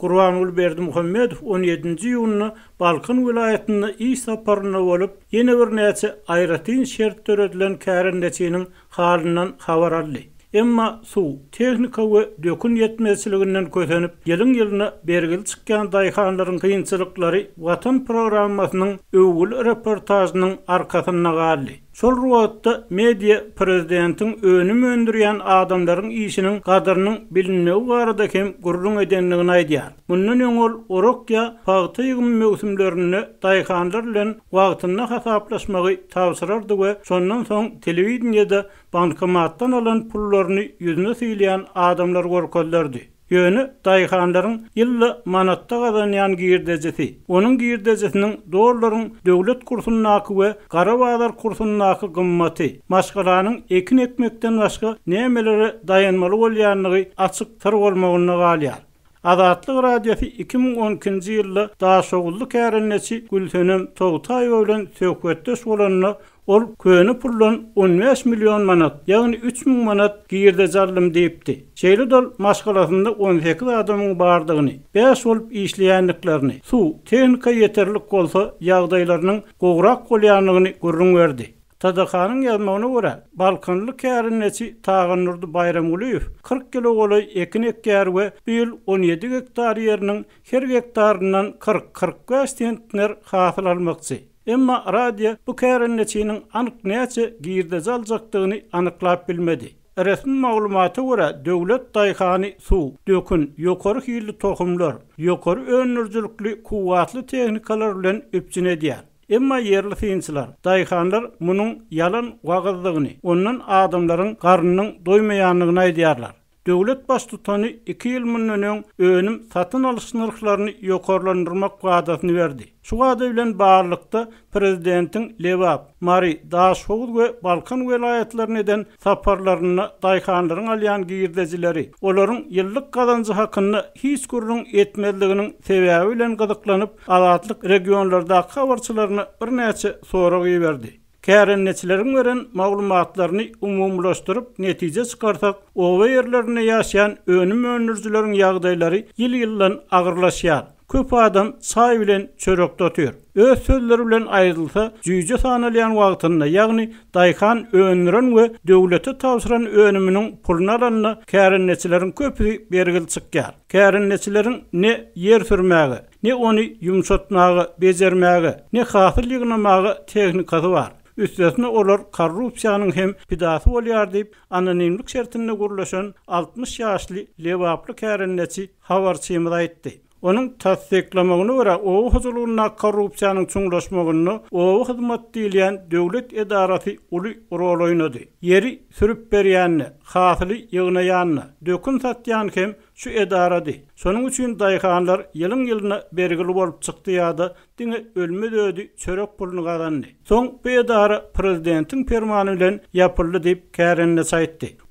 Gurbanguly Berdimuhamedow on ýedinji iýunda Balkan welaýatynda iş saparynda bolup, ýene birnäçe aýratyn şert döredilen kärendeçiniň halyndan habar aldy. Emma suw, tehnika we dökün ýetmezçiliginden kösenip, ýylyň-ýylyna bergili çykýan daýhanlaryň kynçylyklary Watan programmasynyň öwgüli reportažynyň arkasynda galdy. Şol bir wagtda, media prezidentiň önüm öndürýän adamlaryň işiniň gadyrynyň bilinmegi barada hem gürrüň edendigini aýdýar. Mundan öň ol orak ýa pagta ýygymy möwsümlerinde daýhanlar bilen wagtynda hasaplaşmagy tabşyrardy we şondan soň telewideniýede bankomatdan alan pullaryny ýüzüne sylýan adamlar görkezilerdi. Ýöne daýhanlaryň ýylda manatda gazanýan girdejisi, onuň girdejisiniň dollaryň döwlet kursyndaky we gara bazar kursyndaky gymmaty, maşgalanyň ekin ekmekden başga nämelere daýanmaly bolýandygy açyk syr bolmagynda galýar. Azatlyk Radiosy 2012-nji ýylda daşoguzly kärendeçi Gülsenem Togtaýewa bilen söhbetdeş bolanda, ol köne puldan 15 million manat, ýagny 3000 manat girdeji aldym diýipdi. Şeýle-de ol maşgalasynda 18 adamyň bardygyny, bäş bolup işleýändiklerini, suw, tehnika ýeterlik bolsa, ýagdaýlarynyň gowrak bolýandygyny gürrüň berdi. TDH-nyň ýazmagyna görä, balkanly kärendeçi Tagandurdy Baýramgulyýew 40 ýyla golaý ekin ekýär we bu ýyl 17 gektar ýeriniň her gektaryndan 40-45 sentner hasyl almakçy. Emma radio bu kärendeçiniň anyk näçe girdeji aljakdygyny anyklap bilmedi. Resmi maglumata görä, döwlet daýhany suw, dökün, ýokary hilli tohumlar, ýokary öndürijilikli kuwwatly tehnikalar bilen üpjün edýär. Emma ýerli synçylar, daýhanlar munuň ýalan wagyzdygyny, ondan adamlaryň garnynyň doýmaýandygyny aýdýarlar. Döwlet baştutany iki ýyl mundan öň önüm satyn alyş nyrhlaryny ýokarlandyrmak wadasyny berdi. Şu wada bilen baglylykda, prezidentiň Lebap, Mary, Daşhowuz we Balkan welaýatlaryna eden saparlarynda daýhanlaryň alýan girdejileri, olaryň ýyllyk gazanjy hakynda hiç gürrüň etmezliginiň sebäbi bilen gyzyklanyp, Azatlyk regionlardaky habarçylaryna birnäçe sorag iberdi. Kärendeçileriň beren maglumatlaryny umumylaşdyryp netije çykarsak, oba ýerlerinde ýaşaýan önüm öndürijileriň ýagdaýlary ýyl-ýyldan agyrlaşýar. Köp adam çaý bilen çörekde otyr. Öz sözleri bilen aýdylsa, jüýje sanalýan wagtynda, ýagny daýhan öndüren we döwlete tabşyran önüminiň puluny alanda kärendeçileriň köpüsi bergili çykýar. Kärendeçileriň ne ýer sürmäge, ne ony ýumşatmaga, bejermäge, ne hasyl ýygnamaga tehnikasy bar. Üstesine olar korrupsiýanyň hem pidasy bolýar diýip, anonimlik şertinde gürleşen 60 ýaşly lebaply kärendeçi habarçymyz aýtdy. Onuň tassyklamagyna görä, oba hojalygyndaky korrupsiýanyň çuňlaşmagynda Oba hyzmat diýilýän döwlet edarasy uly rol oýnady. Ýeri sürüp berýän-de, hasyly ýygnaýan-da, dökün satýan hem şu edarady. Şonuň üçin daýhanlar ýylyň-ýylyna bergili bolup çykdy ýa-da diňe ölmez-ödi çörek puluny gazandy. Soň bu edara prezidentiň permany bilen ýapyldy diýip, kärendeçi aýtdy.